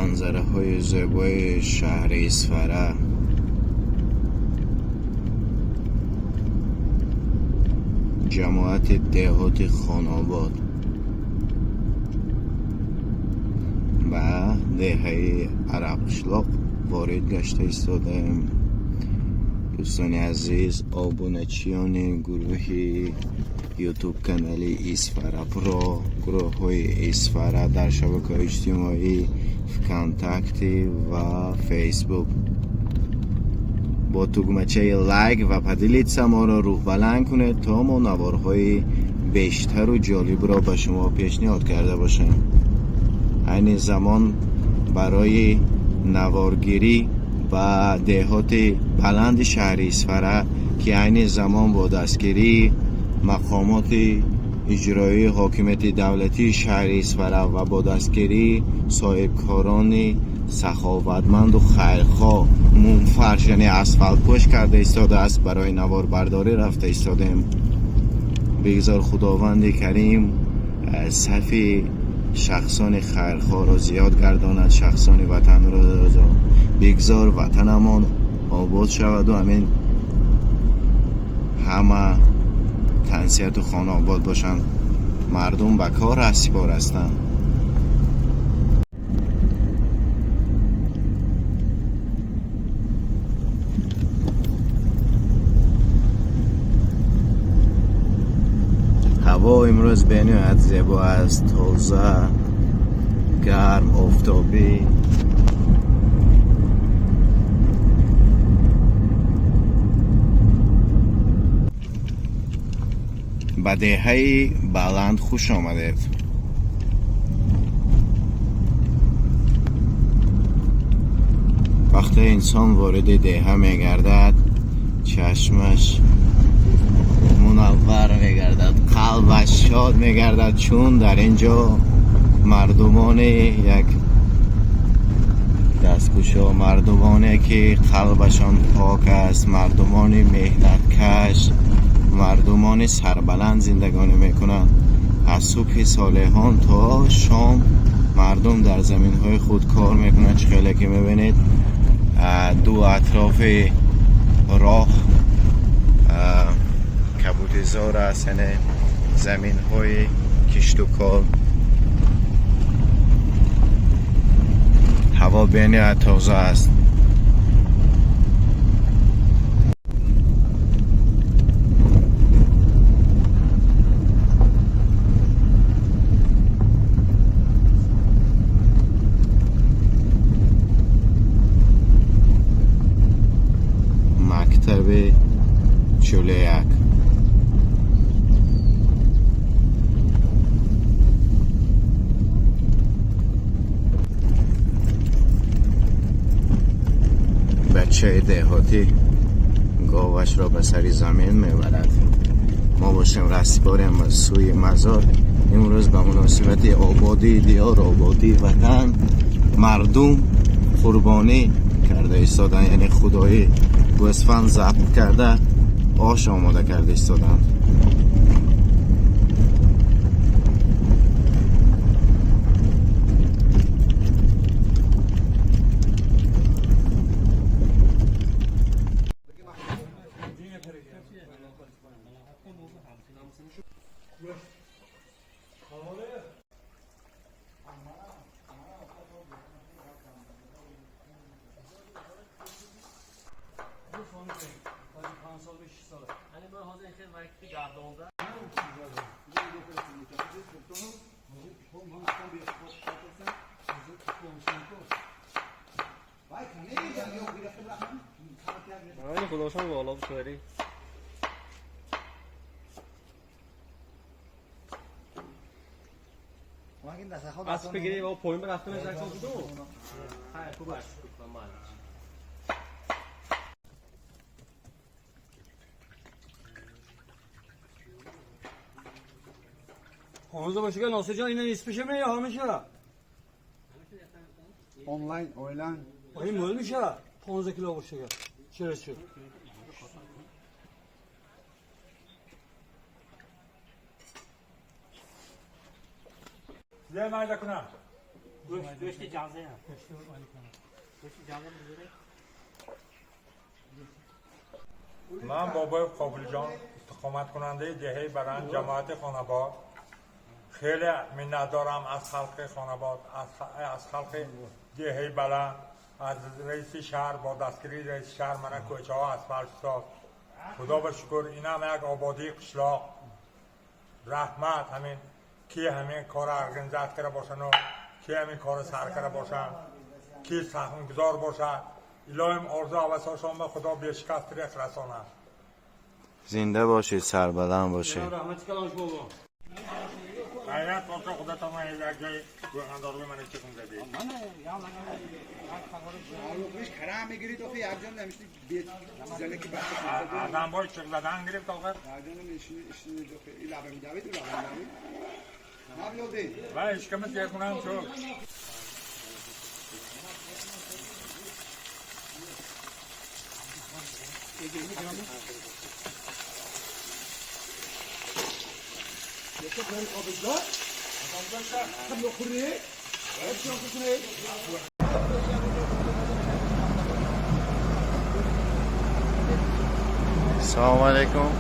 Манзараҳои зебои шаҳри Исфара. Ҷамоати деҳоти Хонобод ба деҳаи Арабқишлоқ ворид гашта истодаем. Дӯстони азиз, обуначиёни гурӯҳи ютуб канали Исфара Про, гурӯҳҳои Исфара дар шабакаҳои иҷтимоӣ ВКонтакте ва Фейсбук, бо тугмачаи лайк ва поделиться моро рӯҳбаланд кунед, то мо наворҳои бештару ҷолибро ба шумо пешниҳод карда бошем. Айни замон барои наворгирӣ ба деҳоти баланди шаҳри Исфара, ки айни замон бо дастгирии мақомоти иҷроии ҳокимияти давлатии шаҳри Исфара ва бо дастгирии соҳибкорони саховатманду хайрхоҳ мумфарш, яъне асфалтпӯш карда истодааст, барои наворбардорӣ рафта истодаем. Бигзор Худованди Карим сафи шахсони хайрхоҳро зиёд гардонад, шахсони ватанро. Бигзор ватанамон обод шаваду ҳамин ҳама тансиҳату хонаобод бошанд. Мардум ба кор расипор ҳастанд. Ҳаво имрӯз бениҳоят зебо аст, тоза, гарм, офтобӣ. Ба деҳаи баланд хуш омадед. Вақте инсон вориди деҳа мегардад, чашмаш мунаввар мегардад, қалбаш шод мегардад, чун дар ин ҷо мардумони як дасткушо, мардумоне ки қалбашон пок аст, мардумони меҳнаткаш, мардумони сарбаланд зиндагонӣ мекунанд. Аз субҳи солеҳон то шом мардум дар заминҳои худ кор мекунанд. Чӣ хеле ки мебинед, ду атрофи роҳ кабудизор аст, яъне заминҳои кишту кор. Ҳаво бениҳоят тоза аст. Мактаби 41. Бачаи деҳотӣ говашро ба сари замин мебарад. Мо бошем, расипорем ба сӯи мазор. Имрӯз ба муносибати ободии диёр, ободии ватан мардум қурбонӣ карда истоданд, яъне худоӣ гӯсфанд забт карда, ош омода карда истоданд. خداشان بالا بسوری. اسب بگیری و پایین برفتم از اکسان بودو. خیر خوب است. 15 باشه که ناصر جان اینا نیست میشه یا همیشه؟ Онлайн, онлайн. این مهم میشه 15 کیلو باشه که چرا شد؟ یه مرد کنم. Ман бобои Қобилҷон, истиқоматкунандаи деҳаи Баранд, ҷамоати Хонабод. Хеле миннатдорам аз халқи Хонабод, аз халқи деҳаи Баланд, аз раиси шаҳр. Бо дастгирии раиси шаҳр мана кӯчаҳо асфалт шуд. Худо ба шукр, инам як ободии қишлоқ. Раҳмат ҳамин ки ҳамин корро организат карда бошану ки ҳамин корро сар карда бошанд, ки саҳмгузор бошад. Илоҳим орзу ҳавасҳошон ба Худо бешикаст рех расонад. Зинда бошед, сарбаланд бошед. Ғайрат боша, худатон як ҷои гӯҳандорӣ мана чиқм задед. Азамбой чиқ задан гирифт охир. Ва ишкамиз якунам шуд. Салому алейкум.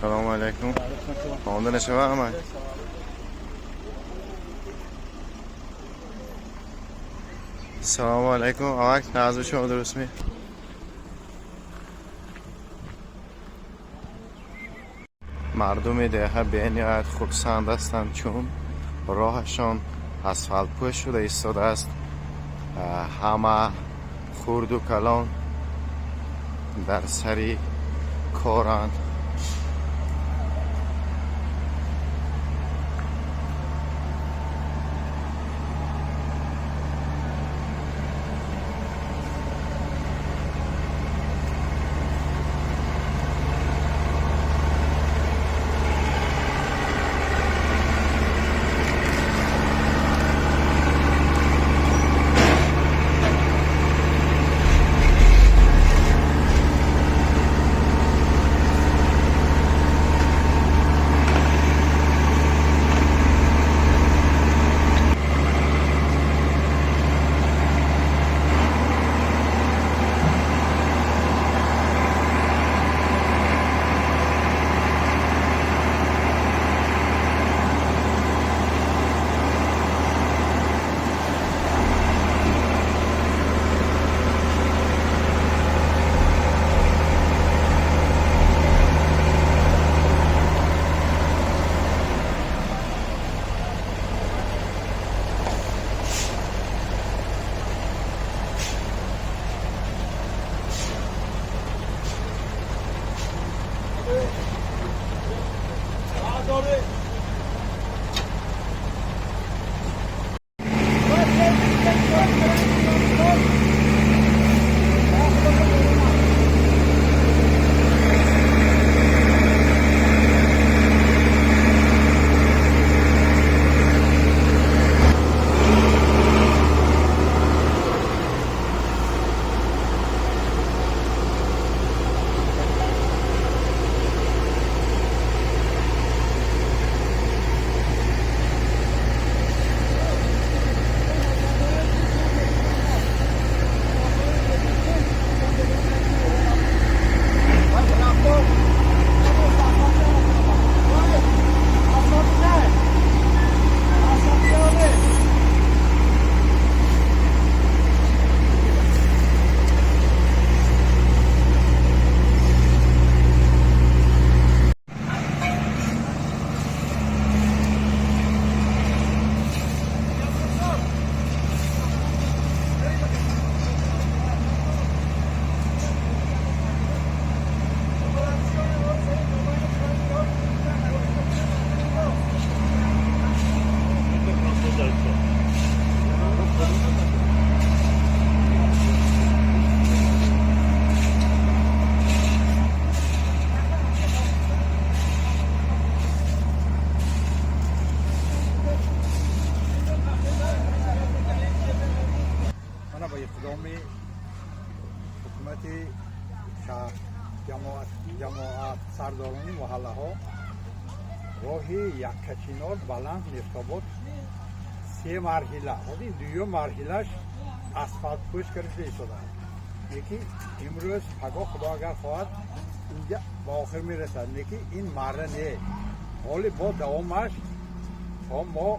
Салому алейкум. Хонда нашава ама. Салому алейкум. Амак, назми шумо дуруст ми? Мардуми деҳа бениҳоят хурсанд ҳастанд, чун роҳашон асфалтпӯш шуда истодааст. Ҳама хурду калон дар сари коранд. Ҳукумати шаҳр, ҷамоат, сардорони маҳаллаҳо роҳи Яккачинор Баланд Нефтобод се марҳила, ҳозир дуюм марҳилаш асфалтпӯш карда истодааст. Лекин имрӯз пагоҳ Худо агар хоҳад инҷа ба охир мерасад. Лекин ин марра не, ҳоли бо давомаш то мо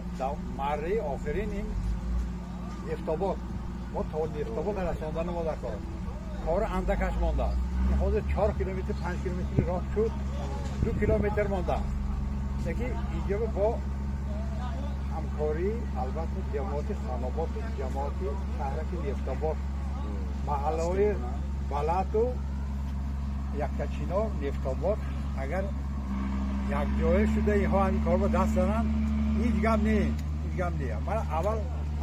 марраи охирин ин Нефтобод, мо то Нефтобод расондан мо дар кор. Кор андакаш мондааст. Ҳозир 4 километр, 5 километри роҳ шуд, 2 километр мондааст. Лекин инҷа бо ҳамкорӣ албатта ҷамоати Хонобод, ҷамоати шаҳраки Нефтобод, маҳаллаҳои Балату, Яккачинор, Нефтобод агар якҷоя шуда инҳо ҳамин корро даст зананд, ҳеҷ гап не, ҳеҷ гап не. Ман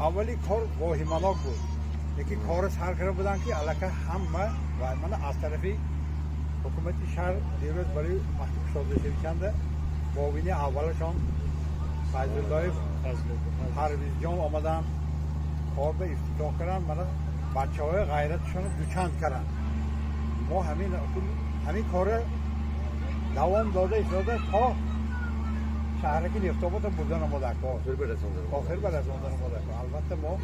аввали кор воҳиманок буд, лекин корро сар карда буданд ки аллакай ҳама ва мана аз тарафи ҳукумати шаҳр дирӯз барои вақти кушодашавичанда муовини аввалашон Файзуллоев Парвизҷон омаданд, кор ба ифтитоҳ карданд, мана бачаҳои ғайратшонро дучанд карданд. Мо ҳамин корро давом дода истода то шаҳраки Нефтободро бурдан омода кор. Охир ба расондан омода кор. Албатта мо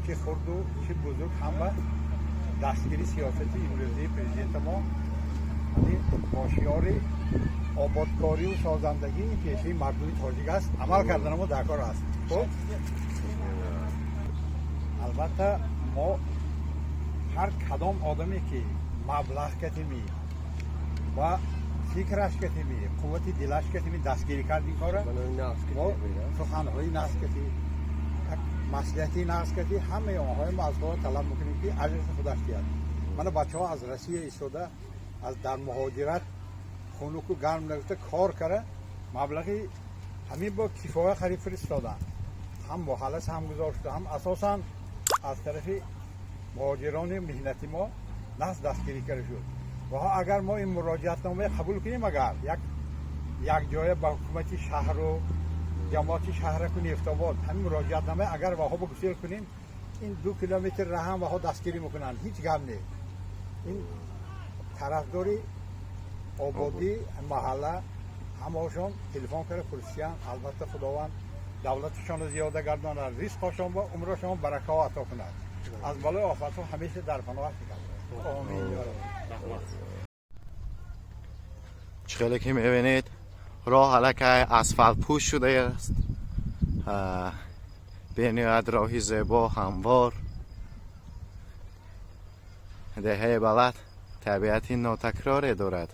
чӣ хурду чӣ бузург ҳама дастгири сиёсати имрӯзии президента мо бо шиори ободкорию созандагӣ пешаи мардуми тоҷик аст, амал кардан мо дар кор аст. Хуб, албатта мо ҳар кадом одаме ки маблағ катими ва фикраш катими, қуввати дилаш катими дастгирӣ кард ин кора, мо суханҳои нағз кати, маслиҳати нағз кати, ҳамаи онҳои мо аз худо талаб мекунем ки аҷраши худаш диҳад. Мана бачаҳо аз Россия истода, аз дар муҳоҷират хунуку гарм нагуфта кор кара, маблағи ҳамин бо кифоя харид фиристоданд. Ҳам маҳалла саҳмгузор шуда, ҳам асосан аз тарафи муҳоҷирони меҳнати мо нағз дастгирӣ карда шуд. Ва агар мо ин муроҷиатномаи қабул кунем, агар якҷоя ба ҳукумати шаҳру ҷамоати шаҳраку Нефтобод ҳамин муроҷиатномаи агар ваҳо гусел кунем, ин 2 километр раҳам ваҳо дастгирӣ мекунанд, ҳеҷ гап не. Ин тарафдори ободӣ маҳалла ҳамаошон телефон карда пурсиянд. Албатта Худованд давлаташонро зиёда гардонад, ризқошон ва умрашон баракаҳо ато кунад, аз балои офатҳо ҳамеша дар паноҳаш нигоҳ. Омин. Чӣ хеле ки мебинед, роҳ аллакай асфалтпӯш шудааст. Бениҳоят роҳи зебо, ҳамвор. Деҳаи Баланд табиати нотакроре дорад.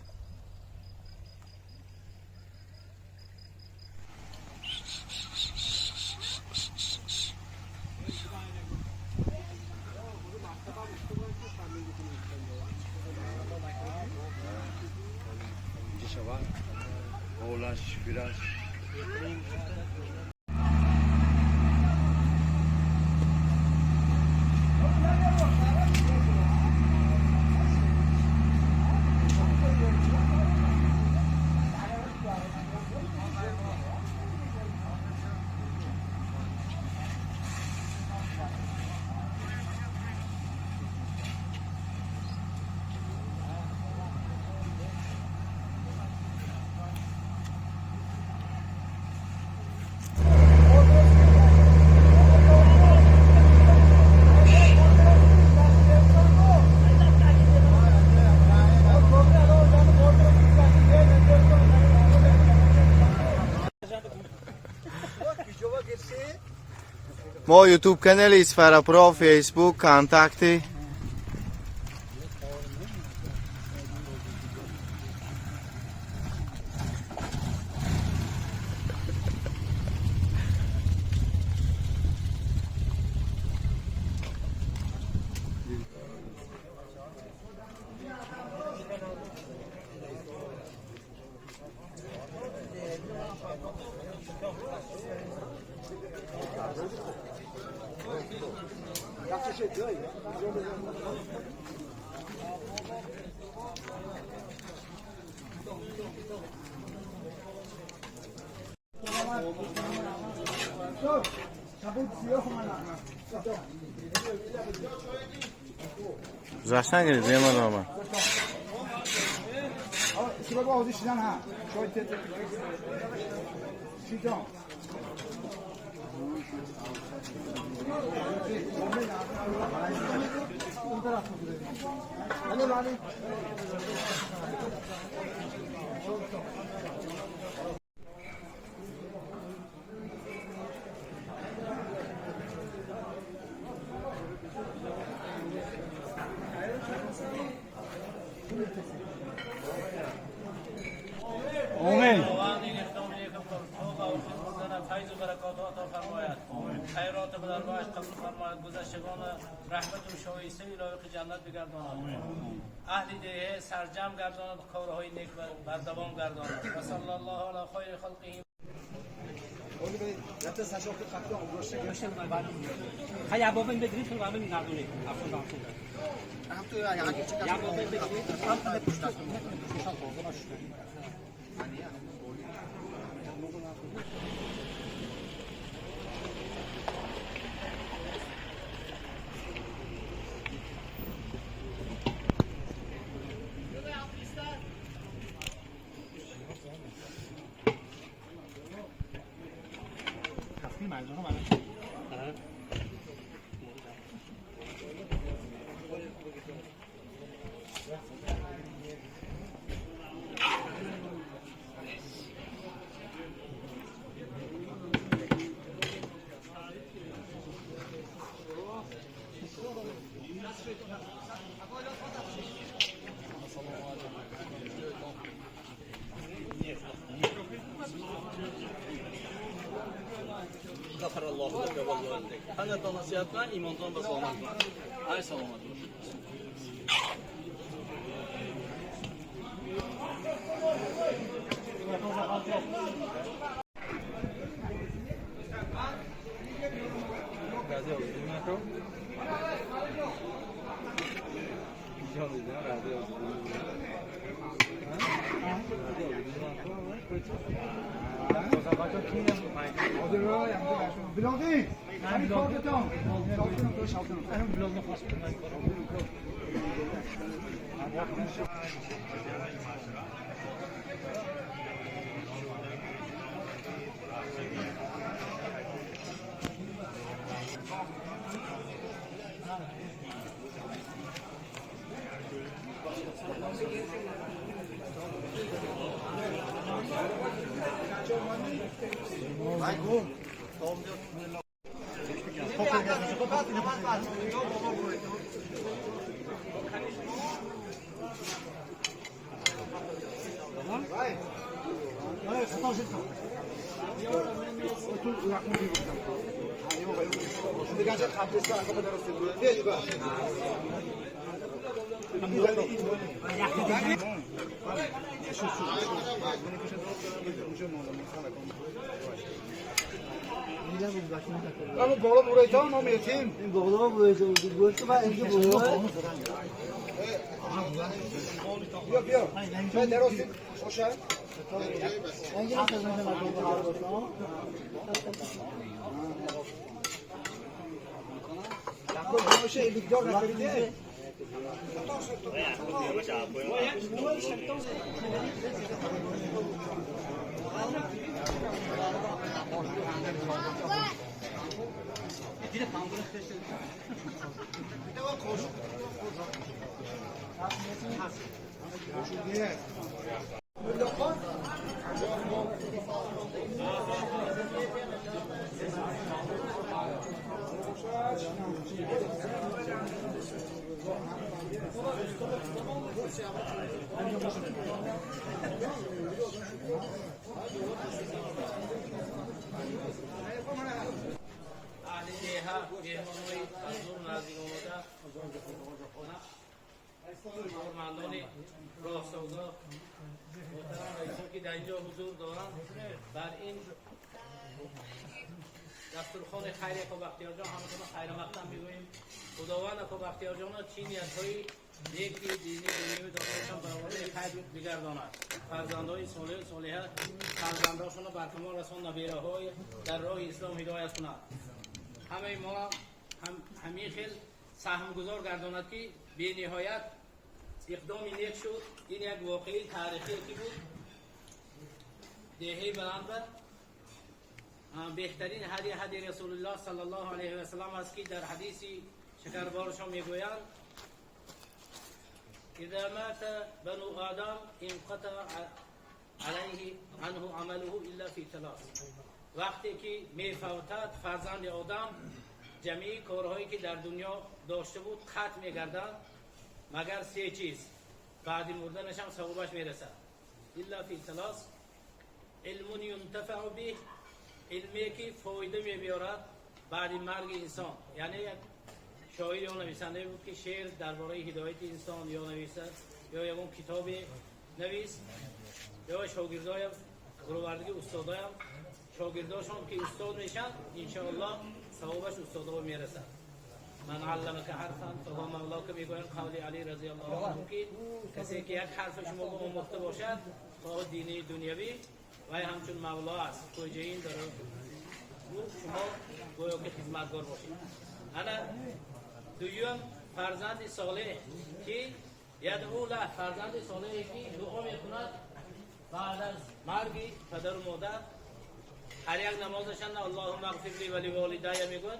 Мо ютуб канали Исфара Про, Фейсбук, Контакти. Гузаштан гиред, бемалол омад. خیرات به درگاهش قبول فرماید، گذشتگان رحمت و شایسته لایق جنت بگرداند، اهل دیه سرجم گرداند، کارهای نیک بردوام گرداند. و صلی الله علی خیر خلقه. غفر الله لك والوالديك. انا نصيحتنا ایمانتان به سلامت. ای سلامت. اهل دیه مهمان‌های از دور نزدیک آمده، کارمندان راه سودا محترم رئیسان که در اینجا حضور دارند، بر این دستورخوان خیر اکا بختیار جان همتون خیر مقدم میگوییم. خداوند اکا بختیار جان چی نیت‌های نیکی دینی دنیوی داشتن برآورده خیر بگرداند. فرزندهای صالح و صالحه فرزندهاشون را بر کمال رساند، نبیره‌های در راه اسلام هدایت کند. Ҳамаи мо ҳамин хел саҳмгузор гардонад, ки бениҳоят иқдоми нек шуд. Ин як воқеаи таърихие ки буд. Деҳаи Баланд беҳтарин ҳади, ҳади Расулуллоҳ саллаллоҳу алайҳи васаллам аст, ки дар ҳадиси шакарборашон мегӯянд: إذا مات بنو آدم انقطع عليه عنه عمله إلا في ثلاث. وقتی که میفوتد فرزند آدم، جمعی کارهایی که در دنیا داشته بود قطع میگردند، مگر سه چیز. بعد مردنش هم ثوابش میرسد. إلا في ثلاث: علم ينتفع به، علمی که فایده میبیارد بعد مرگ انسان. یعنی یک شاعر یا نویسنده بود که شعر درباره هدایت انسان یا نویسد یا یگون کتاب نویس یا شاگردای برآوردگی استادایم، شاگرداشون که استاد میشن، انشاءالله ثوابش استادا میرسد. من علمك حرفا فهو مولاك، میگوین قول علی رضی الله عنه که کسی که یک حرف شما به آموخته باشد، تا دینی دنیوی، وی همچون مولا است، خوجین داره او، شما گویا که خدمتگار باشید. انا دویم، فرزند صالح که يدعو له، فرزند صالحی که دعا میکند بعد از مرگ پدر و مادر. هر یک نمازشان اللهم اغفر لی و لوالدی میگوید،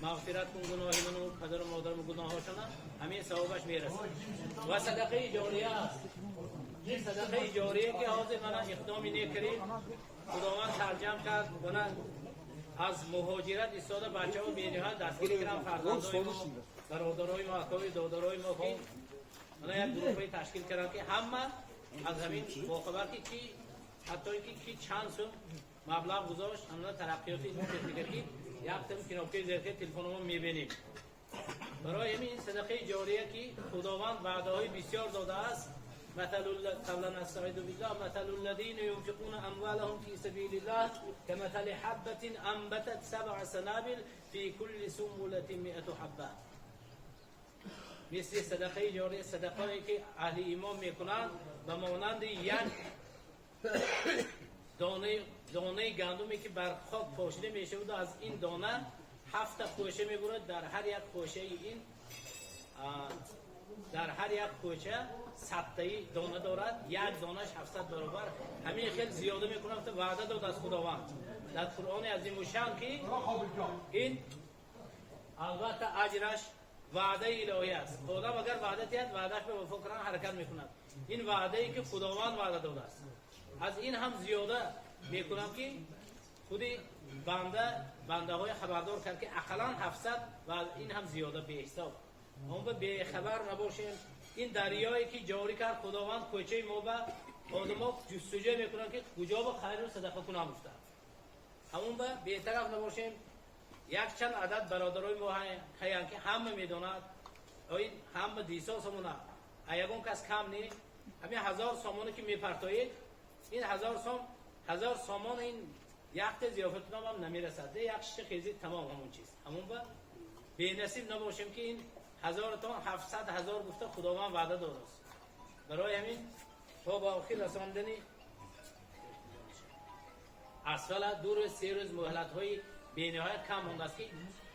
مغفرت کن گناه من و پدر و مادرم گناهاشون، همین ثوابش میرسه. و صدقه جاریه است. این صدقه جاریه که حاضر من اقدامی نکردیم، خداوند ترجم کرد. من از مهاجرت ایستاده بچه ها بینی‌ها دستگیری کردم، فرزندای ما، برادرای ما، اکای دادرای ما، که من یک گروه تشکیل کردم که همه از همین باخبر که کی، حتی اینکه کی چند سوم مبلغ گذاشت. همه ترقیات این تکنیکی یک تم کناپی زیر تلفن ما میبینیم. برای همین صدقه جاریه که خداوند وعده های بسیار داده است. مثل قبلا نستعيذ بالله: مثل الذين ينفقون أموالهم في سبيل الله كمثل حبة أنبتت سبع سنابل في كل سنبلة 100 حبة. مثل صدقه جاریه، صدقه که اهل ایمان میکنند و مانند یک دانه، دانه گندمی که بر خاک پاشیده میشه و از این دانه هفت خوشه میبرد، در هر یک خوشه این در هر یک کوچه 100 تایی دانه دارد، یک دانهش 700 برابر همین خیلی زیاده میکنم که وعده داد از خداوند در قرآن عظیم الشان که این البته اجرش وعده الهی است. خدا اگر وعده دهد، وعدهش به وفا کردن حرکت میکند. این وعده ای که خداوند وعده داده است، از این هم زیاده میکنم که خودی بنده بنده های خبردار کرد که اقلا 700 و این هم زیاده به حساب. ما به خبر نباشیم. این دریایی که جاری کرد خداوند کوچه ما به آدم جستجو میکنن که کجا با خیر و صدقه کنم گفته، همون به بی‌طرف نباشیم. یک چند عدد برادرای ما هستند که همه میدوند، این همه دیسا سامونه، یگون کس کم نی. همین 1000 سامانه که میپرتایید، این 1000 سام، 1000 سامان این یک تا ضیافت هم نمیرسد، یک شیشه خیزی تمام. همون چیز همون به بی‌نصیب نباشیم که این هزار تا 700,000 گفته خداوند وعده داده است. برای همین تا با آخر رساندنی اصلا 2 روز 3 روز مهلت های بینهایت کم مونده است که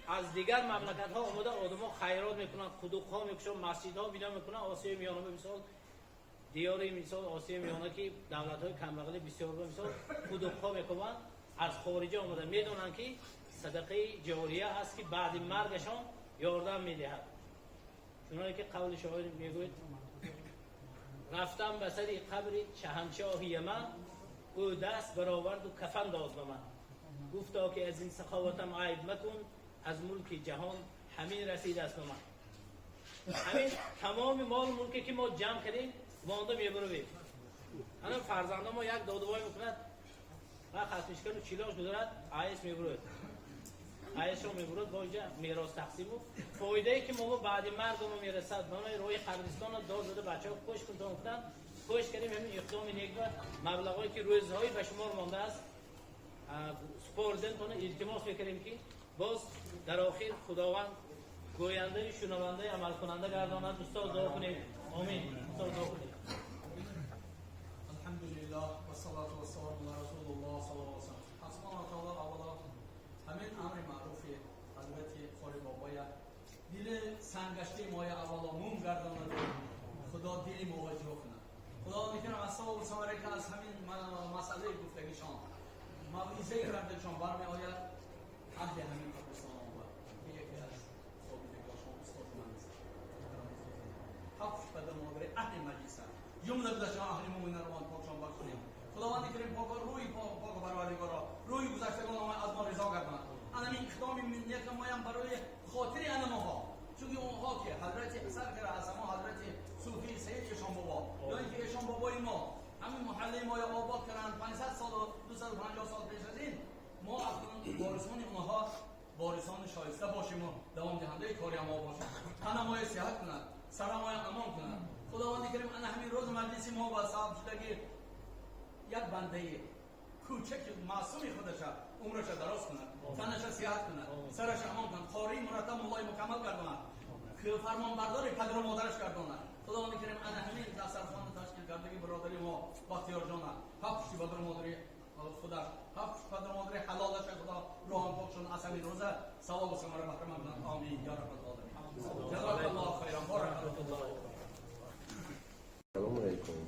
از دیگر مملکت ها آمده آدم ها خیرات میکنن، قدوق ها میکشن، مسجد ها بنا میکنن. آسیای میانه به مثال، دیار مثال آسیای میانه که دولت های کمبغلی بسیار به مثال قدوق ها میکنن، از خارجه آمده، میدونن که صدقه جاریه است که بعد مرگشان یاردم میدهد. چنانکه که قول شاعر میگوید: رفتم به سر قبر شهنشاه یمن، او دست برآورد و کفن داد به من، گفتا که از این سخاوتم عیب مکن، از ملک جهان همین رسید است به من. همین تمام مال ملکی که ما جمع کردیم مانده میبرویم. الان فرزنده ما یک دادوای میکند و ختمش کرد و چیلاش گذارد، عیش میبرود، عیش رو میبرود. با اینجا میراث تقسیم و فایده ای که ما بعد مرگ ما میرسد، ما روی قبرستان رو داد زده بچه ها کش کن تا گفتن کش کردیم. همین اقدام نیک و مبلغایی که روزهایی به شمار مانده است سپردن کنه، التماس میکردیم که باز در آخر خداوند گوینده، شنونده، عمل کننده گرداند. استاد دعا کنید. آمین. استاد دعا کنید. الحمد لله والصلاة والسلام على رسول الله صلى الله عليه وسلم. Subhanahu taolo avvalo ҳамин амри маъруфи ҳазрати مایا دل سنگشته مایا اولا موم گرداند. خدا دل ما جو کنه. خدا میکنم از و ثمره که از همین مسئله گفتگیشان موعظه کردهشان برمی آید اهل همین قبرستان آمد که یکی از خوابیدگاهشان استاد من است. هفت پدر مادر اهل مجلس جمله گذشتگان اهل مومن روان پاکشان بخشیم. خداوند کریم پاک روی پاک پروردگارا روی گذشتگان از ما رضا گرداند. انا این اقدام نیک مایم برای خاطر انماها، چون اونها که حضرت سر کرده از ما حضرت صوفی سید ایشان بابا یا اینکه ایشان بابای ما همین محله ما یا آباد کردن 500 سال و 250 سال پیش از این، ما اکنون وارثان اونها، وارثان شایسته باشیم و دوام دهنده کاری ما باشیم. تن ما صحت کند، سر ما امان کند. خداوند کریم انا همین روز مجلسی ما با صاحب شدگی یک بنده کوچک معصومی خودش عمرش دراز کند، تنش صحت کند، سرش امان کند، قاری مرتب مولای مکمل گرداند که فرمان بردار پدر و مادرش گرداند. خداوند کریم انا همین دسترخوان تشکیل کردگی برادری ما بختیار جان هفت پشتی پدر و مادری خودش، هفت پدر و مادری حلالش خدا روحان پاکشون از همین روزه ثواب و ثمره بهره مند کنند. آمین یا رب العالمین. جزاک الله خیرا، بارک الله. سلام علیکم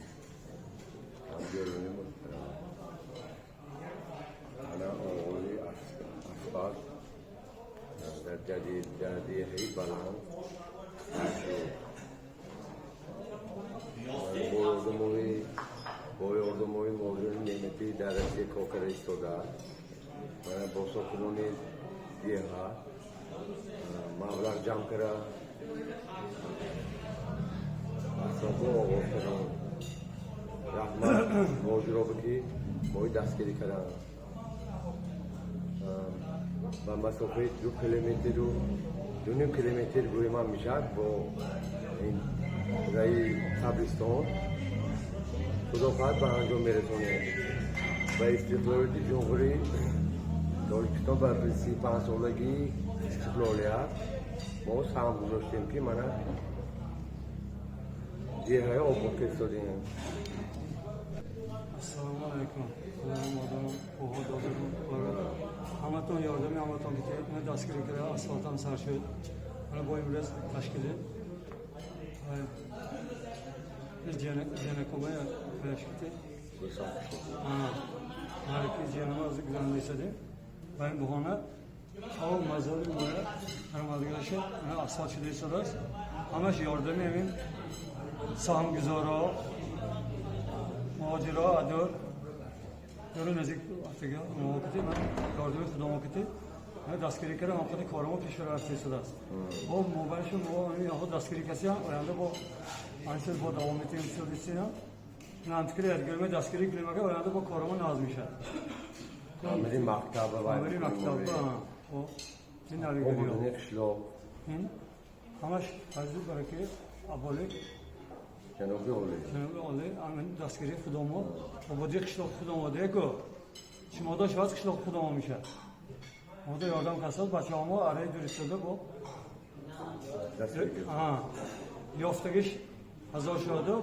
همگرانی محترم. انا آقای اسفل در جدید در دیهی بلند با ёрдамҳои муҳоҷирони меҳнатӣ дар Россия кор карда истодааст. Мана бо сокинони деҳа маблағ ҷамъ карда асфалтро оғоз карданд. Раҳмат муҳоҷиробе ки мои дастгирӣ карданд. Ба масофаи 2 километру 2.5 километр рӯи ман мешавад бо ин раи қабристон худо хоҳад ба анҷом мерасонем. Ба истиқлолияти Ҷумҳурии Тоҷикистон, ба 35-солагии истиқлолият мо саҳм гузоштем, ки мана деҳаи обод кардем. Ассалому алайкум. Худо модарам, оҳо, додарам, ҳаматон ёрдами ҳаматон ки ина дастгирӣ карда асфалтам сар шуд. Мана бо имрӯз ташкили ҷанакомая ташкили ҳарки ҷанама аз гузаронда ба ин баҳона тав мазори моя ҳармадгаша ана асфалт шуда истодааст. Ҳамаш ёрдами ҳамин саҳмгузоро, муҳоҷиро адор дору наздик рафтага мувофиқати ман ёрдами худо мокити ман дастгирӣ кардам, ҳамқади корамо пеш рафта истодааст. Бо мобайншон бо ҳамин дастгирӣ каси оянда бо ҳамин бо давом метиҳем истодистина намтикри ядгорме дастгирӣ кунем, агар оянда бо корамо наз мешавад. Амири мактаба. Амири мактаба ин ободони қишлоқ. Ин ҳамаш фарзу бараки аболи ҷаноби олӣ. Ҷаноби олӣ, ҳамин дастгирии худомо, ободии қишлоқи худамо деку шумода шавад, қишлоқи худамо мешавад. Мода ёрдам касад бачаҳомо араи дур истода бо ёфтагиш ҳазор шуҳадо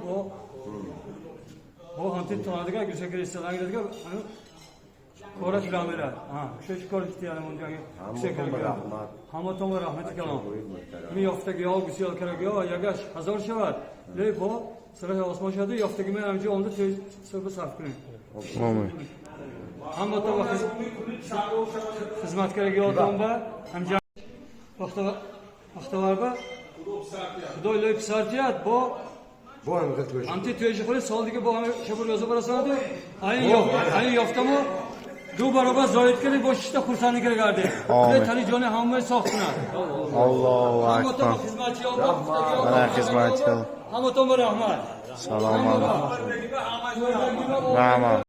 бо ҳамти тонадига гӯшакир истодан дига кораш рамера шеш кор китиянам унҷа. Раҳмат. Ҳаматон ба раҳмати калом. Ҳамин ёфтагиҳо гусиёл карагиҳо ягаш ҳазор шавад, ле бо сараи осмон шавад. Ёфтаги мен ҳамҷо омда сӯба сарф кунем. Ҳаматон ба хизматкарагиҳотон ба ҳамҷа бахтавар ба худо илоҳи писартият бо бо ҳамин тӯй. Ҳамти тӯйши хули сол дига бо ҳами шабу рӯза барасонаду айн ёфтамо ду баробар зоид кардем, бо шишта хурсандӣ кара гардем. Худои тани ҷони ҳамаи соф кунад. Аллоҳу Ҳаматон ба акбар. хизматчиҳо. Мана хизматчиҳо. Ҳаматон ба раҳмат. Салом алайкум. Раҳмат.